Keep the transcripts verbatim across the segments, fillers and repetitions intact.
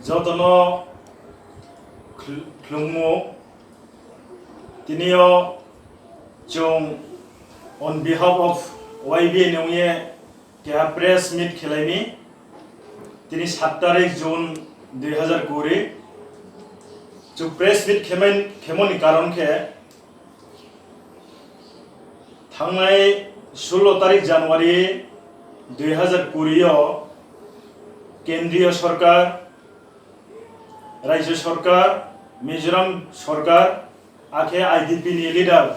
Jotono khul-, khulumung. Tini o chwng on behalf of Y B A ni wngwi keha press meet khelaini. Tini sat tarik June dui hazar kuri. Chwng press meet khemai-, khemoni karon khe thangnai sullo tarik January dui hazar kuri o Kendriya Sorkar, Rajya Sorkar, Mizoram Sorkar, akhe I D P ni leader,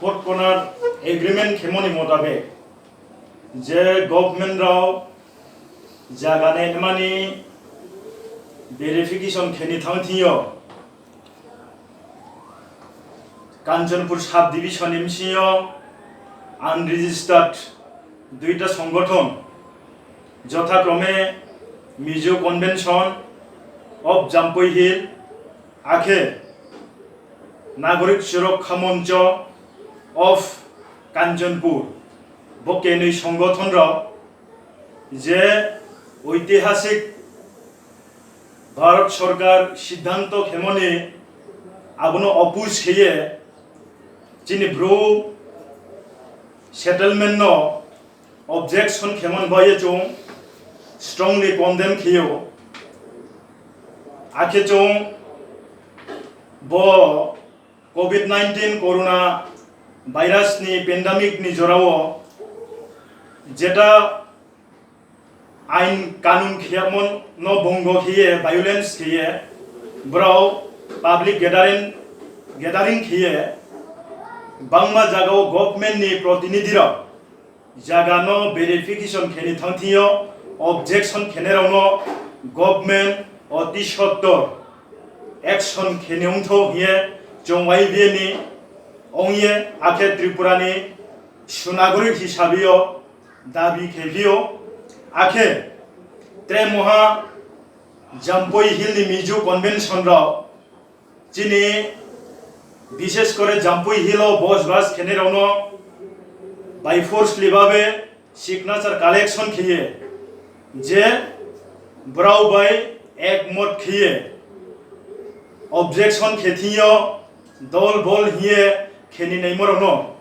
Four Corner Agreement khemoni motabek, je government rao jaga nainmani verification kheni thang thio, Kanchanpur Sub Division ni bisingo unregistered duita songothon, jothakrome Mizo Convention of Jampui Hill, akhe Nagorik Surokha Moncho of Kanchanpur, bo kenwi songothon rok je oitihasik Bharat Sorkar siddhanto khemoni abono oppose kheye chini Bru settlement no objection khemon baye chwng strongly condemn kheyo. Akhe chwng bo covid nineteen corona virus ni pandemic ni jorao jeta ain kanun khiyamo no bongo khiye, violence khiye, borok public gathering, gathering khiye, bangma jagao government ni protinidhi rok jaga no verification kheni thang thio, objection khene rok no government oti sottor action kheni wngtho hiye chwng Y B A ni ongye akhe Tripura ni sunagorik hisabio dabi khe phio. Akhe tre moha Jampui Hill ni Mizo Convention rok chini bishesh kore Jampui Hill o bosbas khenai rokno by force libabe signature collection khiye je brao bai ekmot khiye objection khe thingyo dol bol hiye kheni naimorokno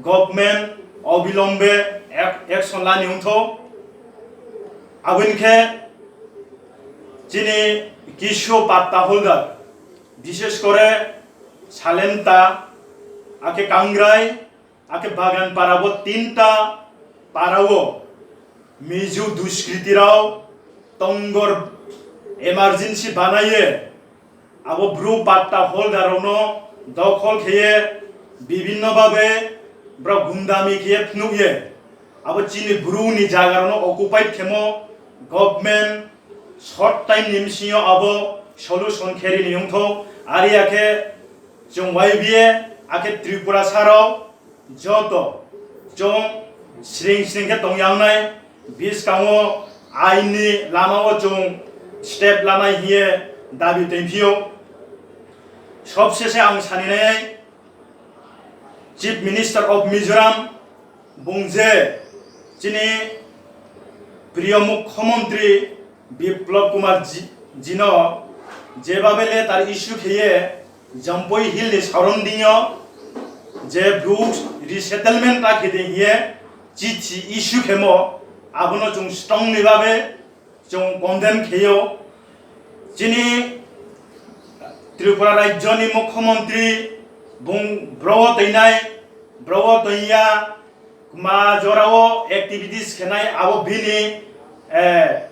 government obilombe ek-, action lani wngtho. Aboni khe chini kisu patta holder, bishesh kore Salenta, akhe Kangrai, akhe Bagan para bo tinta para o Mizo duskritirao tongor emergency banaye abo Bru patta holder rokno dokhol kheye bibinno babe borok gundami kheye phunukye abo chini Bru ni jaga rokno occupied khemo government short time ni bisingo abo solution kheri ni wngtho. Ari akhe chwng Y B A akhe Tripura sarok joto chwng sring sring khe tongyangnai, biskango ain ni lama o chwng step lanai hiye dabi tongphio. Sobsese ang saninai Chief Minister of Mizoram bung je chini priyo Mukhyamantri Biplab Kumar ji, jino jebabe letter issue kheye Jampui Hill ni surrounding o je Bru resettlement ta khede hiye chithi issue khemo abono chwng strongly babe chwng condemn kheyo. Chini Tripura rajyoni Mukhyamantri bung browo teinai, browo teiya, ma jorao activities khenai abo bini, eh,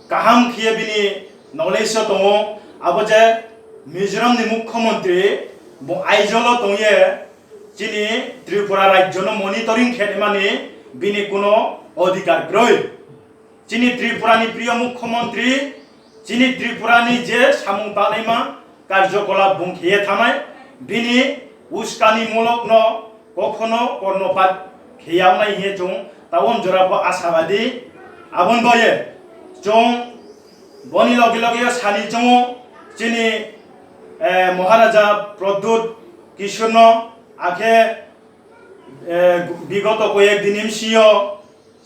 kaham khiye bini knowledge o tongo. Abo je Mizoram ni Mukhyamantri bung Aizawl o tongye chini Tripura rajyono monitoring khenimani bini kuno odhikar kwrwi. Chini Tripura ni priyo Mukhyamantri, chini Tripura ni je samung tangnaima karjokolap bung khiye thanai, bini uskani mulok no kokhono kornopat khiya wngnai hiye chwng tabon jora bo asabadi. Abon boye chwng boni logi logi o sani chwngo chini, eh, Maharaja Pradyut Kishore no akhe, eh, bigoto koyek din M C O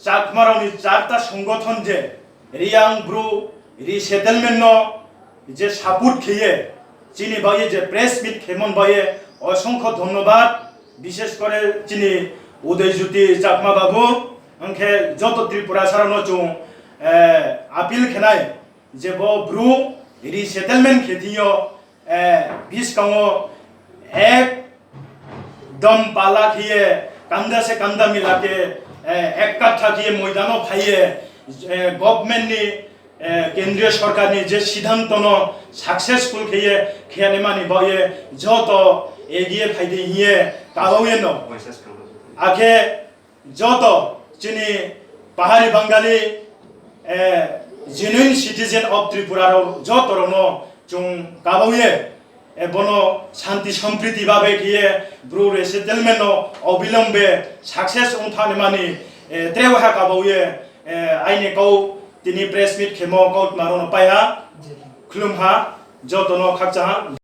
Chakmarokni charta songothon je Riyang Bru resettlement no je support kheye, chini bagwi je press meet khemon bagwi osongkho dhonnobad, bishesh kore chini Uday Jyoti Chakma babu, hwnkhe joto Tripura sarano chwng, eh, appeal khenai je bo Bru resettlement khe thwiyo, eh, biskango ek dom pala khiye, kanda se kanda mila ke, eh, ek katha khiye moidano phaiye, eh, government ni, eh, kendriya sorkar ni je siddhanto no successful khiye, khiyani mani baoye joto egiye phaidi hiye kabaoye no. Akhe joto chini Pahari Bangali, eh, genuine citizen of Tripura rok joto rokno chwng kabaoye, eh, bono shanti sampriti babe khiye Bru resettlement no obilombe success wng thani mani, eh, trewaha kabaoye, eh, aini kau tini press meet khemo kautma rokno paiha, khulumha, jotono khakchaha.